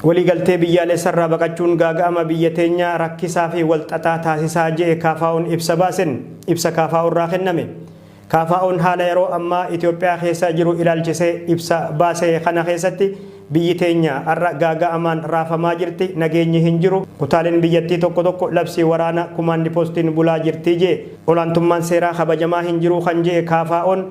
Waliigaltee biyyaalessarraa baqachuun gaaga'ama biyya teenyaa rakkisaa fi walxaxaa taasisaa je'e KFO'n ibsa baasen. Ibsa KFO irraa kenname. KFO'n haala yeroo ammaa Itoophiyaa keessa jiru ilaalchisee ibsa baase kana keessatti biyyi teenya har'a gaaga'amaan raafamaa jirti, nageenyi hin jiru, kutaaleen biyyattii tokko tokko labsii waraana kumaandi postiin bulaa jirti je'e. Olaantummaan seeraa kabajamaa hin jiru kan je'e KFO'n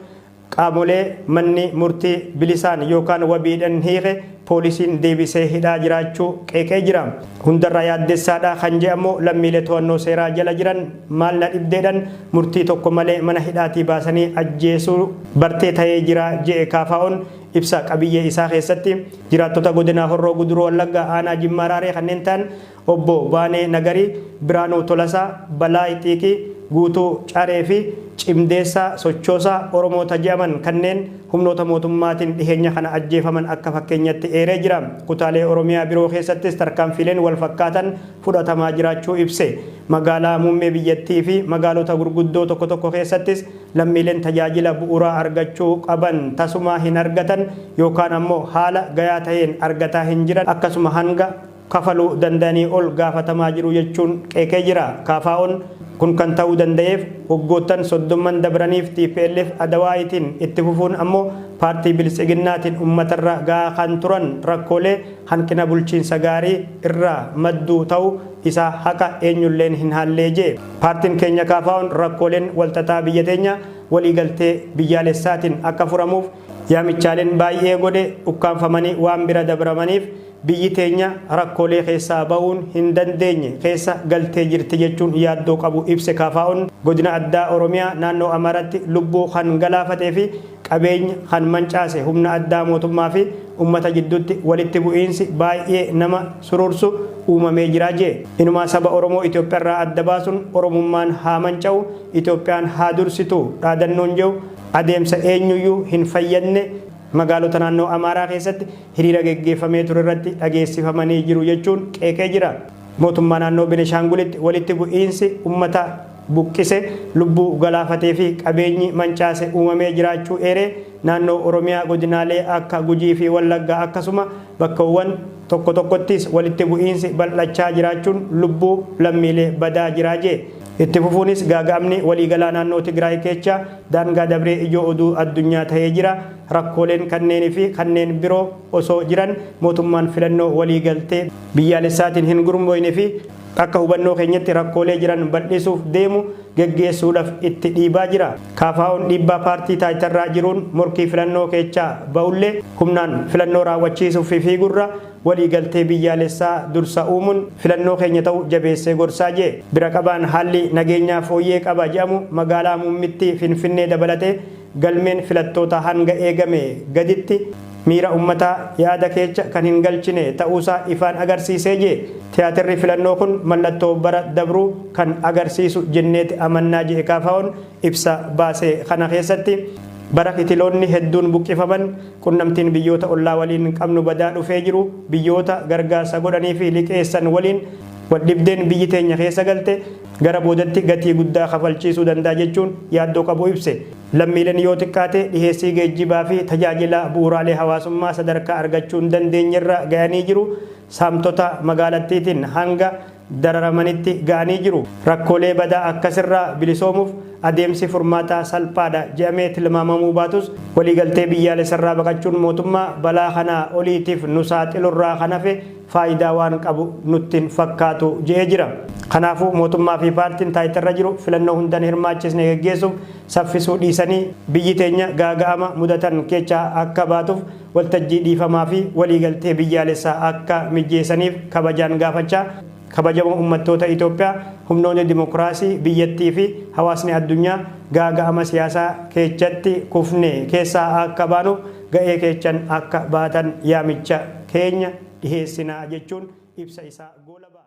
Qaamolee manni murtii bilisaan yookaan wabiidhan hiike poolisiin deebisee hidhaa jiraachuu qeeqee jira. Hundarra yaaddessaadha kan je'e ammoo lammiilee to'annoo seeraa jala jiran maal na dhibdeedhan murtii tokko malee mana hidhaatii baasanii ajjeesuu bartee ta'ee jira je'e KFOn ibsa qabiyyee isaa keessatti. Jiraattota Godina Horroo Guduruu Wallaggaa Aanaa Jimmaa Raaree kanneen ta'an Obbo Baanee Nagarii, Biraanuu Tolasaa, Balaay Xiiqii, Guutuu Caree fi Cimdeessaa Sochoosaa Oromoota je'aman kanneen humnoota mootummaatiin dhiheenya kana ajjeefaman akka fakkeenyatti eeree jira. Kutaalee Oromiyaa biroo keessattis tarkaanfiileen wal fakkaatan fudhatamaa jiraachuu ibse. Magaalaa muummee biyyattii fi magaalota gurguddoo tokko tokko keessattis lammiileen tajaajila bu'uraa argachuu qaban tasumaa hin argatan yookaan ammoo haala gayaa taheen argataa hin jiran, akkasuma hanga kafaluu danda'anii ol gaafatamaa jiru jechuun qeeqee jira. KFOn kun kan ta'uu danda'eef waggoottan soddomman dabraniif tplf ADWUItiin itti fufuun ammoo paartii Biltsiginnaatiin ummatarra ga'aa kan turan rakkoolee hanqina bulchiinsa gaarii irraa madduu ta'u isaa haqa eenyulleen hin haallee je'e. Paartiin keenya KFOn rakkooleen walxaxaa biyya teenyaa waliigaltee biyyaalessaatiin akka furamuuf yaamichaaleen baay'ee godhe ukkaamfamanii waan bira dabramaniif biyyi teenya rakkoolee keessaa bahuun hin dandeenye keessa galtee jirti jechuun yaaddoo qabu ibse KFOn. Godina Addaa Oromiyaa Naannoo Amaaratti lubbuu kan galaafatee fi qabeenya kan mancaase humna addaa mootummaa fi ummata jidduutti walitti bu'iinsi baay'ee nama surursu uumamee jira jee. Inumaa saba Oromoo Itoophiyarraa adda baasuun Oromummaan haa manca'u, Itoophiyaan haa dursitu dhaadannoon je'u adeemsa eenyuyyuu hin fayyadne magaalota naannoo Amaaraa keessatti hiriira geggeeffamee ture irratti dhageessifamanii jiru jechuun qeeqee jira. Mootummaa naannoo Beneshaangulitti walitti bu'iinsi ummata buqqise, lubbuu galaafatee fi qabeenyi mancaase uumamee jiraachuu eeree, naannoo Oromiyaa godinaalee akka Gujii fi Wallaggaa akkasuma bakkawwan tokko tokkottis walitti bu'iinsi bal'achaa jiraachuun lubbuu lammiilee badaa jira jee. Itti fufuunis gaaga'amni waliigalaa naannoo Tigraay keecha daangaa dabree ijoo oduu addunyaa tahee jira. Rakkooleen kanneenii fi kanneen biroo osoo jiran mootummaan filannoo waliigaltee biyyaalessaatiin hin gurmooyne fi akka hubannoo keenyatti rakkoolee jiran bal'isuuf deemu geggeessuudhaf itti dhiibaa jira. KFOn dhiibbaa paartii taayitarraa jiruun morkii filannoo keechaa ba'ullee humnaan filannoo raawwachiisuuf fiiguurra waliigaltee biyyaalessaa dursa uumuun filannoo keenya ta'u jabeessee gorsaa je'e. Bira qabaan haalli nageenyaa fooyyee qaba je'amu magaalaa muummittii Finfinnee dabalatee galmeen filattoota hanga eegame gaditti miira ummataa yaada keecha kan hin galchine ta'uusaa ifaan agarsiisee je'e. Tiyaatirri filannoo kun mallattoo bara dabruu kan agarsiisu jenneeti amannaa je'e KFOn ibsa baase kana keessatti. Bara kitiloonni hedduun buqqifaman, qunnamtiin biyyoota ollaa waliin qabnu badaa dhufee jiru, biyyoota gargaarsa godhaniifi liqeessan waliin waldhibdeen biyyi teenya keessa galte gara boodatti gatii guddaa kafalchiisuu danda'a jechuun yaaddoo qabu ibse. Lammiileen yoo xiqqaate dhiheessii geejjibaafi tajaajila bu'uuraalee hawaasummaa sadarkaa argachuu hin dandeenyerra gayanii jiru. Saamtota magaalattiitiin hanga dararamanitti ga'anii jiru. Rakkoolee badaa akkasirraa bilisoomuuf adeemsi furmaataa salphaadha je'amee tilmaamamuu baatus, waliigaltee biyyaalessarraa baqachuun mootummaa balaa kanaa oliitiif nu saaxilurraa kan hafe faayidaa waan qabu nutti hin fakkaatu je'ee jira. Kanaafuu mootummaa fi paartiin taayitarra jiru filannoo hunda hin hirmaachisne geggeessuuf saffisuu dhiisanii biyyi teenya gaaga'ama mudatan keechaa akka baatuuf waltajjii dhiifamaa fi waliigaltee biyyaalessaa akka mijjeesaniif kabajaan gaafachaa, kabajamoo ummattoota Itoophiyaa, humnoonni dimokiraasii biyyattii fi hawaasni addunyaa gaaga'ama siyaasaa keechatti kufne keessaa akka baanuuf ga'ee keechan akka bahatan yaamicha keenya dhiheessina jechuun ibsa isaa goolaba.